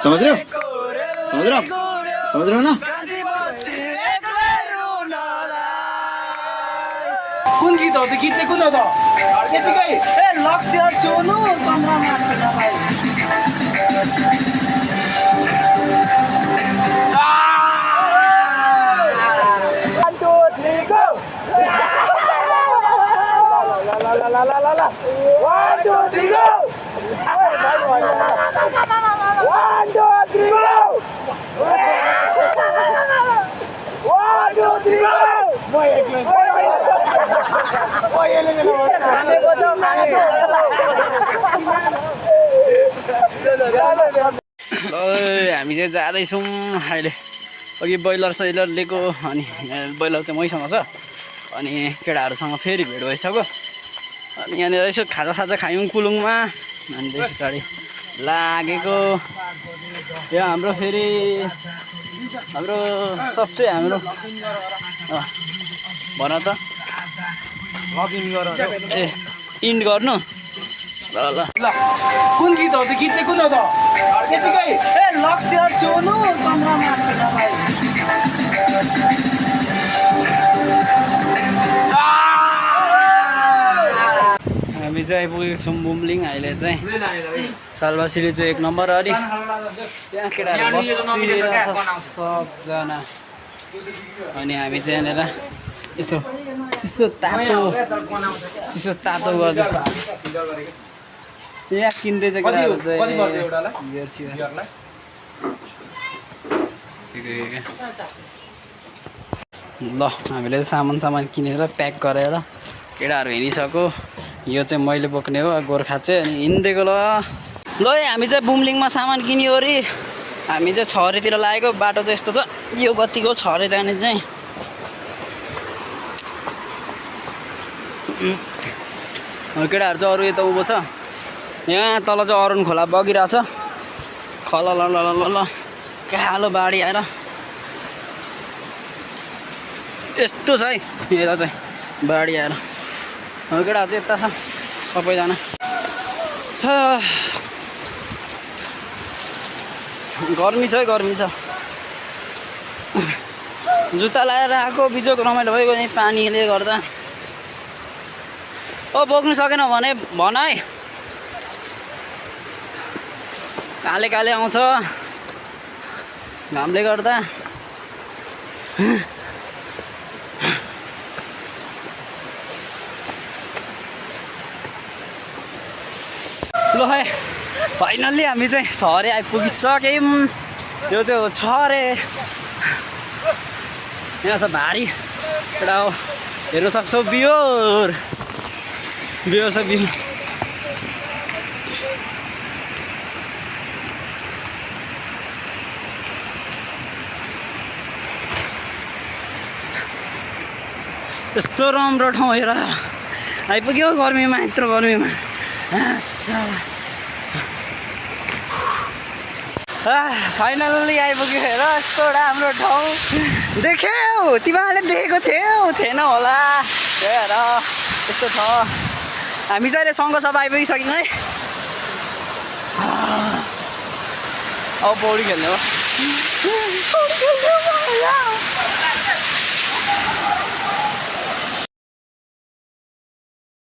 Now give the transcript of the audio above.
समझ रहे हो ना कुन गीत हो त्यो गीत चाहिँ कुन हो त त्यतिकै लक्ष्य चोनु 15 मार्च भाइ 1 2 3 go la la 1 2 3 go 1 2 3 go 1 2 3 go म एक्लै हामी चाहिँ जाँदैछौँ अहिले अघि ब्रोइलर सैलर लिएको अनि ब्रोइलर चाहिँ मैसँग छ अनि केटाहरूसँग फेरि भेट भइसक्यो अनि यहाँनिर यसो खाजा खायौँ कुलुङमा अनि त्यस पछाडि लागेको यो हाम्रो फेरि हाम्रो सबसे हाम्रो भन त ए इन्ड गर्नु ल ल ल कुन गीत हो त्यो गीत चाहिँ कुन हो त त्यतिकै लक्ष्य चोनु 15 मार्च भाइ हामी चाहिँ आइपुगेको छौँ बुम्लिङ अहिले चाहिँ सालबासीले चाहिँ 1 नम्बर अनि त्यहाँ केटाहरू बसिरहेको छ सबजना अनि हामी चाहिँ यहाँनिर यसो चिसो तातो गर्दैछौँ यहाँ किन्दै चाहिँ केटाहरू चाहिँ ल हामीले सामान किनेर प्याक गरेर केटाहरू हिँडिसक्यो यो चाहिँ मैले बोक्ने हो गोर्खा चाहिँ अनि हिँडिदिएको ल हामी चाहिँ बुम्लिङमा सामान किन्यो अरे हामी चाहिँ छरेतिर लागेको बाटो चाहिँ यस्तो छ यो गतिको छरे जाने चाहिँ केटाहरू चाहिँ अरू यता उँभो छ यहाँ तल चाहिँ अरुण खोला बगिरहेछ खल ल ल ल ल कालो बाढी आएर यस्तो छ है यता चाहिँ बाढी आएर केटाहरू चाहिँ यता छ सबैजना गर्मी छ जुत्ता लगाएर आएको बिजोक रमाइलो भइगयो नि पानीले गर्दा ओ बोक्नु सकेन भने भन है काले आउँछ घामले गर्दा ल है फाइनल्ली हामी चाहिँ छरे आइपुगिसक्यौँ यो चाहिँ हो छरे यहाँ छ भारी एउटा हो हेर्नु सक्छौ बियोर छ बियो यस्तो राम्रो ठाउँ हेर आइपुग्यो गर्मीमा यत्रो गर्मीमा फाइनल्ली आइपुग्यो हेर यस्तो राम्रो ठाउँ देख्यौ तिमीहरूले देखेको थिएन होला हेर यस्तो छ हामी चाहिँ अहिले सङ्घसभा आइपुगिसक्यौँ है अब पौडी खेल्ने हो